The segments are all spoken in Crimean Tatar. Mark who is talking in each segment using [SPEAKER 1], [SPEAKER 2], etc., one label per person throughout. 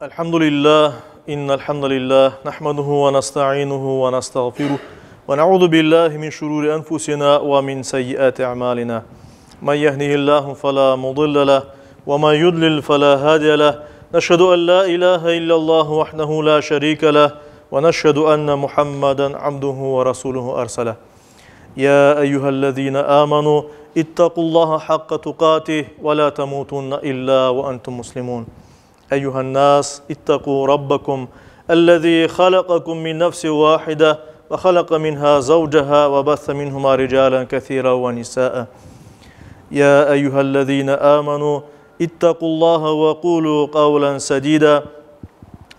[SPEAKER 1] الحمد لله إن الحمد لله نحمده ونستعينه ونستغفره ونعوذ بالله من شرور أنفسنا ومن سيئات أعمالنا من يهده الله فلا مضل له ومن يضلل فلا هادي له نشهد أن لا إله إلا الله وحده لا شريك له ونشهد أن محمدا عبده ورسوله أرسله يا أيها الذين آمنوا اتقوا الله حق تقاته ولا تموتن إلا وأنتم مسلمون أيها الناس اتقوا ربكم الذي خلقكم من نفس واحدة وخلق منها زوجها وبث منهما رجالا كثيرا ونساء يا أيها الذين آمنوا اتقوا الله وقولوا قولا سديدا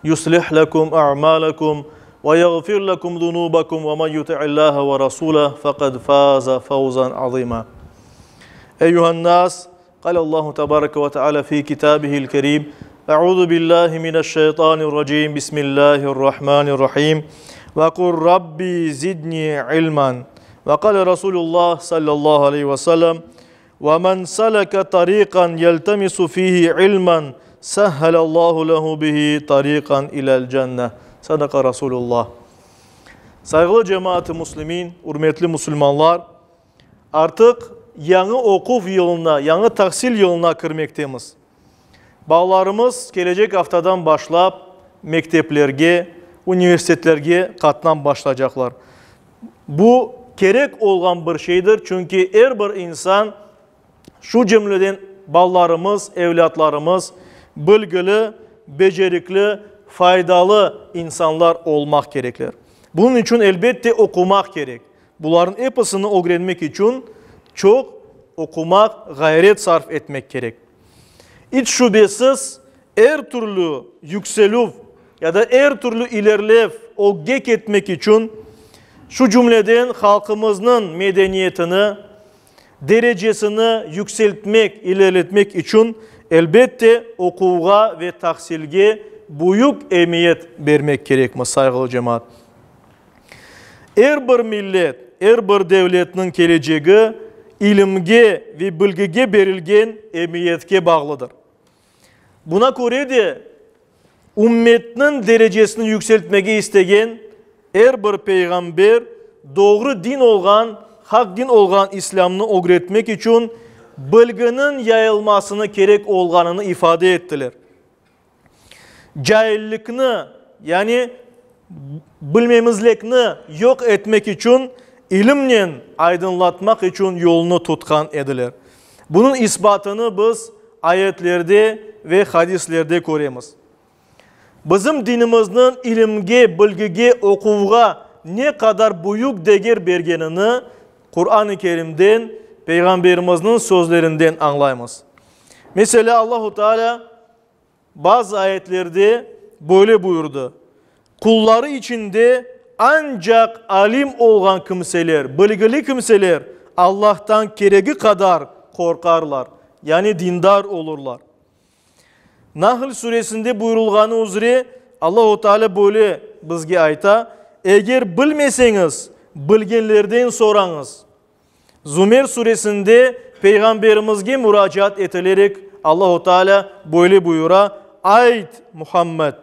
[SPEAKER 1] يصلح لكم أعمالكم ويغفر لكم ذنوبكم ومن يطع الله ورسوله فقد فاز فوزا عظيما أيها الناس قال الله تبارك وتعالى في كتابه الكريم أعوذ بالله من الشيطان الرجيم بسم الله الرحمن الرحيم وقل ربي زدني علما وقال رسول الله صلى الله عليه وسلم ومن سلك طريقا يلتمس فيه علما سهل الله له به طريقا إلى الجنة صدق رسول الله Sayğılı cemaat-ı muslimin, ürmetli musulmanlar, artıq yañı oquv yılına, yañı tahsil yılına kirmektemiz. Balalarımız kelecek aftadan başlap mekteplerge, universitetlerge qatnap başlaycaqlar. Bu kerek olğan bir şeydir, çünki er bir insan, şu cümleden balalarımız, evlâtlarımız bilgili, becerikli, faydalı insanlar olmaq kerekler. Bunıñ içün, elbette, oqumaq kerek. Bularnıñ episini ögrenmek içün çoq oqumaq, ğayret sarf etmek kerek. İç şübesiz, er türlü yükselüv ya da er türlü ilerlev, ögge ketmek içün, şu cümleden halqımıznıñ medeniyetini, derecesini yükseltmek, ilerletmek içün, elbette, oquvğa ve tahsilge büyük emiyet bermek kerekmiz, sayğılı cemaat. Er bir millet, er bir devletniñ kelecegi ilimge ve bilgige berilgen emiyetke bağlıdır. Buna köre de, ümmetniñ derecesini yükseltmege istegen er bir peyğamber doğru din olğan, haq din olğan İslâmnı ögretmek içün bilginiñ yayılmasını kerek olğanını ifade ettiler. Caillikni, yani bilmemizlikni yoq etmek içün ilimnen aydınlatmaq içün yolunı tutqan ediler. Bunıñ isbatını biz ayetlerde ve hadislerde köremiz. Bizim dinimizniñ ilimge, bilgige, oquvğa ne qadar büyük deger bergenini Quran-ı Kerimden, Peyğamberimizniñ sözlerinden añlaymız. Meselâ, Allahu Teala bazı ayetlerde böyle buyurdı, Qulları içinde ancaq alim olğan kimseler, bilgili kimseler Allahtan keregi qadar qorqarlar, yani dindar olurlar. Nahl suresinde buyurılğanı üzre Allahu Teala böyle bizge ayta, Eger bilmeseñiz, bilgenlerden sorañız. Zümer suresinde Peyğamberimizge muracaat etilerek Allahu Teala böyle buyura, Ayt, Muhammed,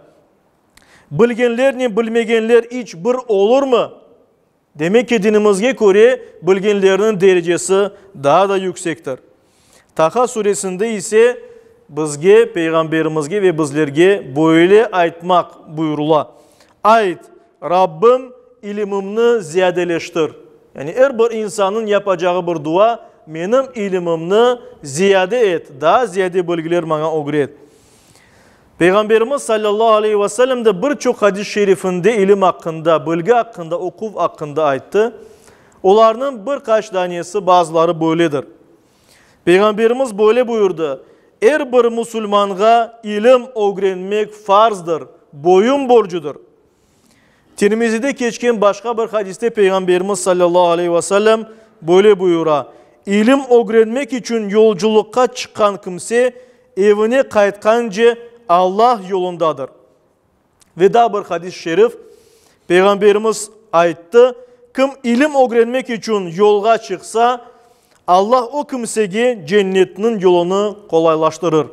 [SPEAKER 1] bilgenlernen bilmegenler iç bir olurmı? Demek ki, dinimizge köre bilgenlerniñ derecesi daa da yüksektir. Taha suresinde ise bizge, Peyğamberimizge ve bizlerge böyle aytmaq buyurıla, Ayt, Rabbim, ilimimni ziyadeleştir. Yani er bir insannıñ yapacağı bir dua, Menim ilimimni ziyade et, daa ziyade bilgiler maña ögret. Peyğamberimiz salâllahu aleyhi ve sellem de bir çoq hadis-i şerifinde ilim aqqında, bilgi aqqında, oquv aqqında ayttı. Olarnıñ bir qaç danesi, bazıları böyledir. Peyğamberimiz böyle buyurdı, Er bir musulmanğa ilim ögrenmek farzdır, boyun borcudır. Tirmizide keçken başqa bir hadiste Peyğamberimiz salâllahu aleyhi ve sellem böyle buyura, İlim ögrenmek içün yolculıqqa çıqqan kimse evine qaytqance Allah yolundadır. Ve daa bir hadis-i şerif, Peyğamberimiz ayttı, Kim ilim ögrenmek içün yolğa çıqsa, Allah o kimsege cennetniñ yolunı qolaylaştırır.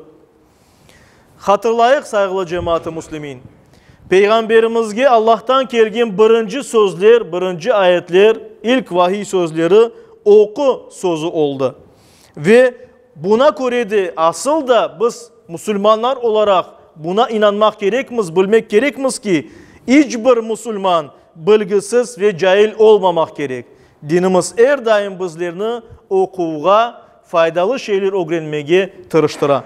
[SPEAKER 1] Hatırlayıq, sayğılı cemaat-ı müslimin, Peyğamberimizge Allahtan kelgen birinci sözler, birinci ayetler, ilk vahiy sözleri oqu sözü oldı. Ve buna köre de, asıl da biz, musulmanlar olaraq, buna inanmaq kerekmiz, bilmek kerekmiz ki, iç bir musulman bilgisiz ve cail olmamaq kerek. Dinimiz er daim bizlerni oquvğa, faydalı şeyler ögrenmege tırıştıra.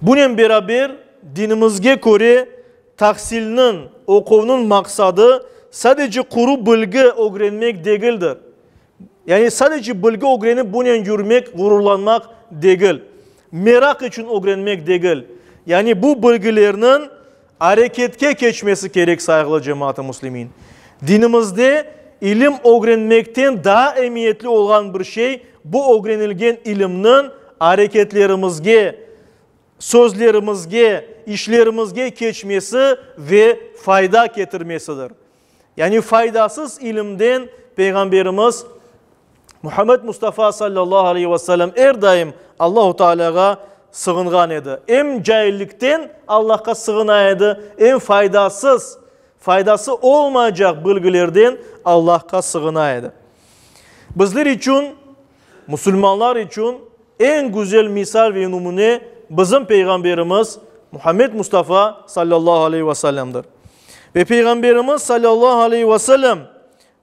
[SPEAKER 1] Bunen beraber, dinimizge köre, tahsilniñ, oquvnıñ maqsadı sadece quru bilgi ögrenmek degildir. Yani sadece bilgi ögrenip bunen yürmek, ğururlanmaq degil. Meraq içün ögrenmek degil. Yani bu bilgilerniñ areketke keçmesi kerek, sayğılı cemaat-ı müslimin. Dinimizde ilim ögrenmekten daa emiyetli olğan bir şey, bu ögrenilgen ilimniñ areketlerimizge, sözlerimizge, işlerimizge keçmesi ve fayda ketirmesidir. Yani faydasız ilimden Peyğamberimiz Muhammed Mustafa sallallahu aleyhi ve sellem er daim Allahu Tealâğa sığınğan edi. Em caillikten Allahqa sığına edi, em faydasız, faydası olmaycaq bilgilerden Allahqa sığına edi. Bizler içün, musulmanlar içün eñ güzel misal ve numune bizim Peyğamberimiz Muhammed Mustafa sallallahu aleyhi ve sellemdir. Ve Peyğamberimiz sallallahu aleyhi ve sellem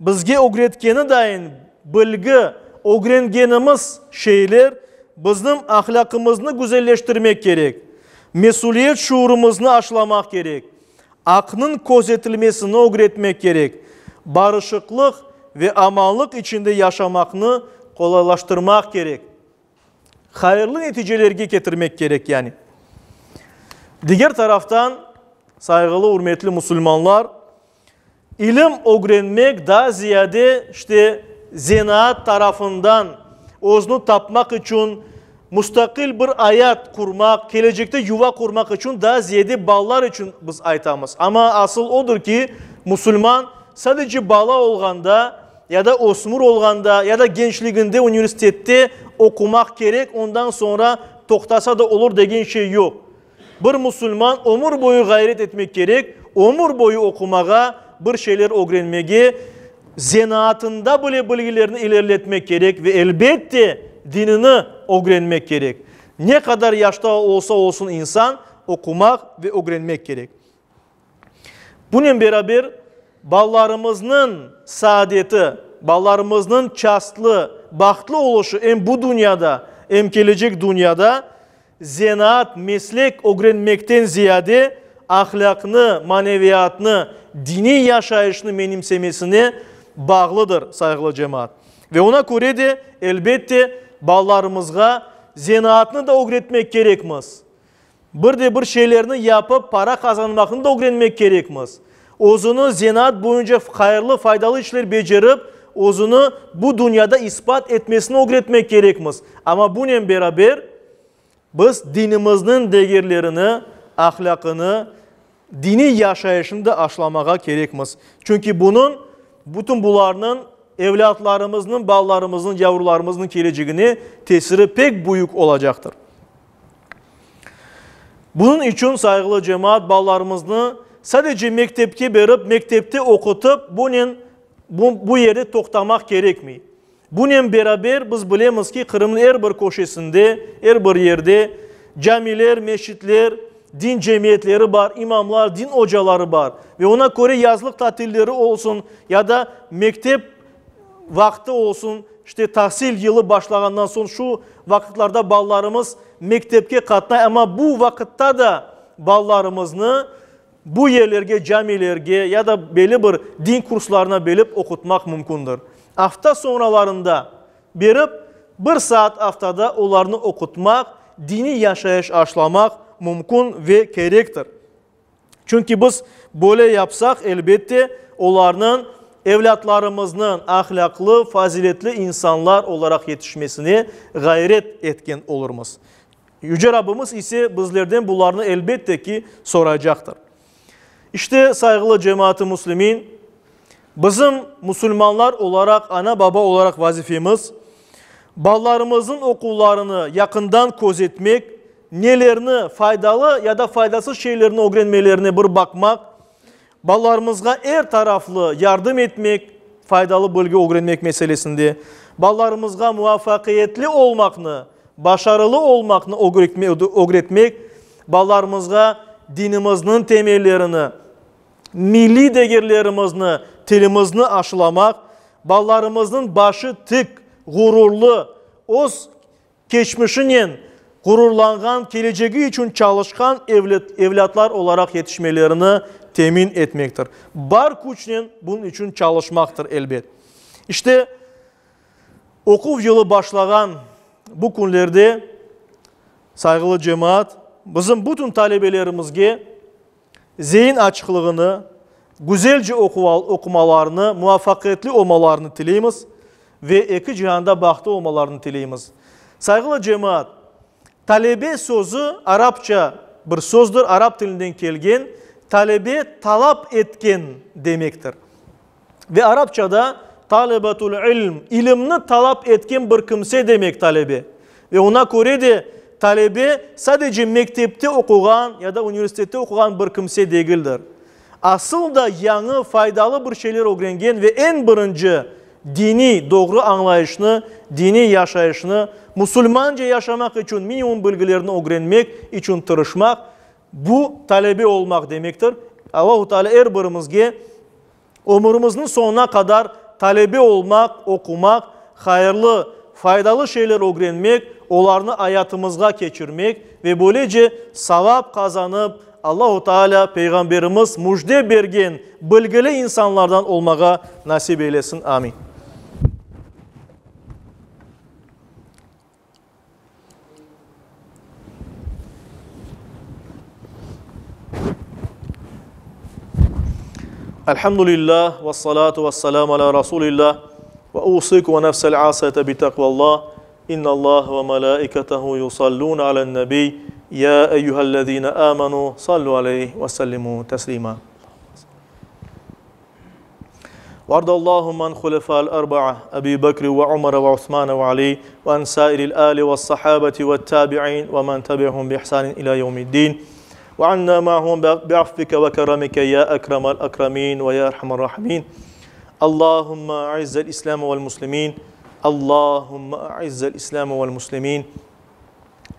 [SPEAKER 1] bizge ögretkeni dayın bilgi, ögrengenimiz şeyler bizim ahlâqımıznı güzelleştirmek kerek, mesüliyet şuurımıznı aşılamaq kerek, aqnıñ közetilmesini ögretmek kerek, barışıqlıq ve amanlıq içinde yaşamaqnı qolaylaştırmaq kerek. Hayırlı neticelerge ketirmek kerek yani. Diger taraftan, sayğılı, ürmetli musulmanlar, ilim ögrenmek daa ziyade işte zenaat tarafından özüni tapmaq içün, mustaqil bir ayat qurmaq, kelecekte yuva qurmaq içün daa ziyade balalar içün biz aytamız. Amma asıl odır ki, musulman sadece bala olğanda, ya da ösmür olğanda, ya da gençliginde universitette oqumaq kerek, ondan soñra toqtasa da olur degen şey yoq. Bir musulman ömür boyu ğayret etmek kerek, ömür boyu oqumağa, bir şeyler ögrenmege, zenaatında bile bilgilerini ileriletmek kerek ve, elbette, dinini ögrenmek kerek. Ne qadar yaşta olsa olsun insan, oqumaq ve ögrenmek kerek. Bunen beraber, balalarımıznıñ saadeti, balalarımıznıñ çastlı, bahtlı oluşı em bu dünyada, em kelecek dünyada zenaat, meslek ögrenmekten ziyade ahlâqnı, maneviyatnı, diniy yaşayışnı menimsemesine bağlıdır, sayğılı cemaat. Ve ona köre de, elbette, balalarımızğa zenaatnı da ögretmek kerekmiz. Bir de bir şeylerni yapıp para qazanmaqnı da ögrenmek kerekmiz. Özüni zenaat boyunca hayırlı, faydalı işler becerip, özüni bu dünyada ispat etmesini ögretmek kerekmiz. Amma bunen beraber biz dinimizniñ degerlerini, ahlâqını, diniy yaşayışını da aşlamağa kerekmiz. Çünki bunıñ, bütün bularnıñ evlâtlarımıznıñ, balalarımıznıñ, yavrularımıznıñ kelecegine tesiri pek büyük olacaqtır. Bunıñ içün, sayğılı cemaat, balalarımıznı sadece mektepke berip, mektepte oqutıp, bunen bu, bu yerde toqtamaq kerekmey. Bunen beraber biz bilemiz ki, Qırımnıñ er bir köşesinde, er bir yerde camiler, mescitler, din cemiyetleri bar, imamlar, din ocaları bar. Ve ona köre yazlıq tatilleri olsun ya da mektep vaqtı olsun, işte tahsil yılı başlağandan soñ şu vaqıtlarda balalarımız mektepke qatnay, amma bu vaqıtta da balalarımıznı bu yerlerge, camilerge ya da belli bir din kurslarına belip oqutmaq mümkündir. Afta soñralarında berip, bir saat aftada olarnı oqutmaq, diniy yaşayış aşlamaq mümkün ve kerektir. Çünki biz böyle yapsaq, elbette, olarnıñ, evlâtlarımıznıñ ahlâqlı, faziletli insanlar olaraq yetişmesine ğayret etken olurmız. Yüce Rabbimiz ise bizlerden bularnı elbette ki soraycaqtır. İşte, sayğılı cemaat-ı müslimin, bizim musulmanlar olaraq, ana-baba olaraq vazifemiz, balalarımıznıñ oquvlarını yaqından közetmek, nelerni, faydalı ya da faydasız şeylerni ögrenmelerine bir baqmaq, balalarımızğa er taraflı yardım etmek, faydalı bilgi ögrenmek meselesinde, balalarımızğa muvafaqiyetli olmaqnı, başarılı olmaqnı ögretmek, balalarımızğa dinimizniñ temellerini, milliy degerlerimizni, tilimizni aşılamaq, balalarımıznıñ başı tik, ğururlı, öz keçmişinen ğururlanğan, kelecegi içün çalışqan evlâtlar olaraq yetişmelerini temin etmektir. Bar küçnen bunıñ içün çalışmaqtır, elbet. İşte, oquv yılı başlağan bu künlerde, sayğılı cemaat, bizim bütün talebelerimizge zein açıqlığını, güzelce oqumalarını, muvafaqiyetli olmalarını tileymiz ve eki cihanda bahtlı olmalarını tileymiz. Sayğılı cemaat, talebe sözü arapça bir sözdür, arap tilinden kelgen, talebe talap etken demektir. Ve arapçada talebetul ilm, ilimni talap etken bir kimse demek talebe. Ve oña köre de talebe sadece mektepte oquğan ya da universitette oquğan bir kimse degildir. Asıl da yañı, faydalı bir şeyler ögrengen ve eñ birinci diniy doğru añlayışnı, diniy yaşayışnı, musulmanca yaşamaq içün minimum bilgilerni ögrenmek içün tırışmaq, Bu, talebe olmaq demektir. Allahu Teala er birimizge ömürimizniñ soñuna qadar talebe olmaq, oqumaq, hayırlı, faydalı şeyler ögrenmek, olarnı ayatımızğa keçirmek ve böylece savap qazanıp, Allahu Teala, Peyğamberimiz müjde bergen bilgili insanlardan olmağa nasip eylesin. Amin. Elhamdülillah ve salatu ve selamu ala Rasulillah ve usikum ve nefsel asete bi takvallah. İnna Allah ve melaiketehu yusallun alen nebi. Ya eyyühellezine amenu sallu aleyhi ve sellimu teslima. وارض اللهم عن خلفاء الأربعة أبي بكر وعمر وعثمان وعلي وعن سائر الآل والصحابة والتابعين ومن تبعهم بإحسان إلى يوم الدين وعنا معهم بعفوك وكرمك يا أكرم الأكرمين ويا أرحم الراحمين اللهم أعز الإسلام والمسلمين اللهم أعز الإسلام والمسلمين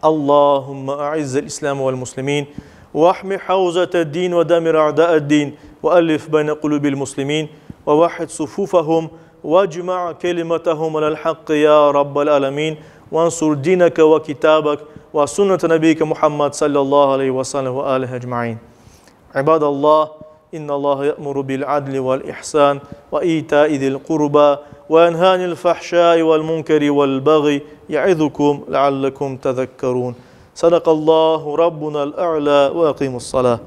[SPEAKER 1] اللهم أعز الإسلام والمسلمين واحمي حوزة الدين ودمر أعداء الدين وألف بين قلوب المسلمين ووحد صفوفهم واجمع كلمتهم على الحق يا رب العالمين وانصر دينك وكتابك وسنة نبيك محمد صلى الله عليه وسلم وآله أجمعين عباد الله إن الله يأمر بالعدل والإحسان وإيتاء ذي القربى وينهى عن الفحشاء والمنكر والبغي يعظكم لعلكم تذكرون صدق الله ربنا الأعلى وأقيموا الصلاة.